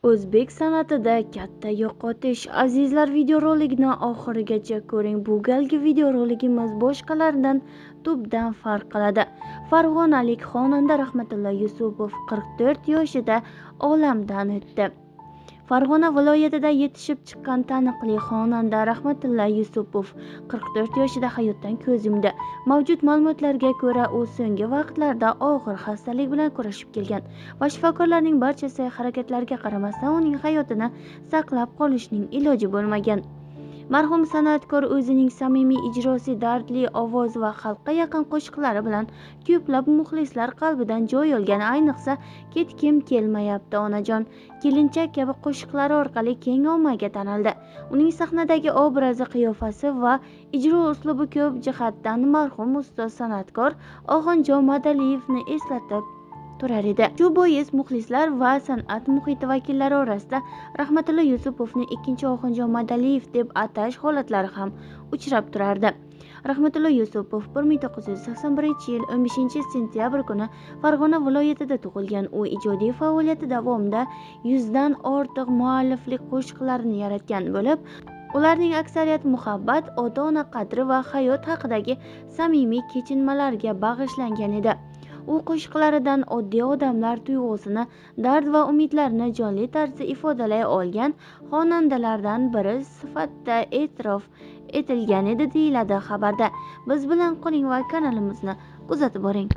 O'zbek san'atida katta yo'qotish. Azizlar, videorolikni oxirigacha ko'ring. Bu galgi videoroligimiz boshqalardan tubdan farq qiladi. Farg'onalik xonanda Rahmatullo Yusupov 44 yoshida olamdan o'tdi. Farg'ona viloyatida yetishib chiqqan taniqli xonanda Rahmatullo Yusupov 44 yoshida hayotdan ko'z yumdi. Mavjud ma'lumotlarga ko'ra, u so'nggi vaqtlarda og'ir xastalik bilan kurashib kelgan va shifokorlarning barcha sa'y-harakatlariga qaramasdan uning hayotini saqlab qolishning iloji bo'lmagan. Marhum san'atkor o'zining samimiy ijrosi, dardli ovozi va xalqqa yaqin qo'shiqlari bilan ko'plab muxlislar qalbidan joy olgan, ayniqsa "Ketkim kelmayapti onajon", "Kelinchak" kabi qo'shiqlari orqali keng ommaga tanildi. Uning sahnadagi obrazi, qiyofasi va ijro uslubi ko'p jihatdan marhum ustoz san'atkor Oxunjon Madaliyevni eslatib turar edi. Shu bois muxlislar va san'at muhiti vakillari orasida Rahmatullo Yusupovni ikkinchi Oxunjon Madaliyev deb atash holatlari ham uchrab turardi. Rahmatullo Yusupov 1981-yil 15 sentyabr kuni Farg'ona viloyatida tug'ilgan. U ijodiy faoliyati davomida 100 dan ortiq mualliflik qo'shiqlarini yaratgan bo'lib, ularning aksariyati muhabbat, ota-ona qadri va hayot haqidagi samimiy kechinmalarga bag'ishlangan edi. U qo'shiqlaridan oddiy odamlar tuyg'usini, dard va umidlarini jonli tarzda ifodalay olgan xonandalardan biri sifatida e'tirof etilgan edi, deyiladi xabarda. Biz bilan qoling va kanalimizni kuzatib boring.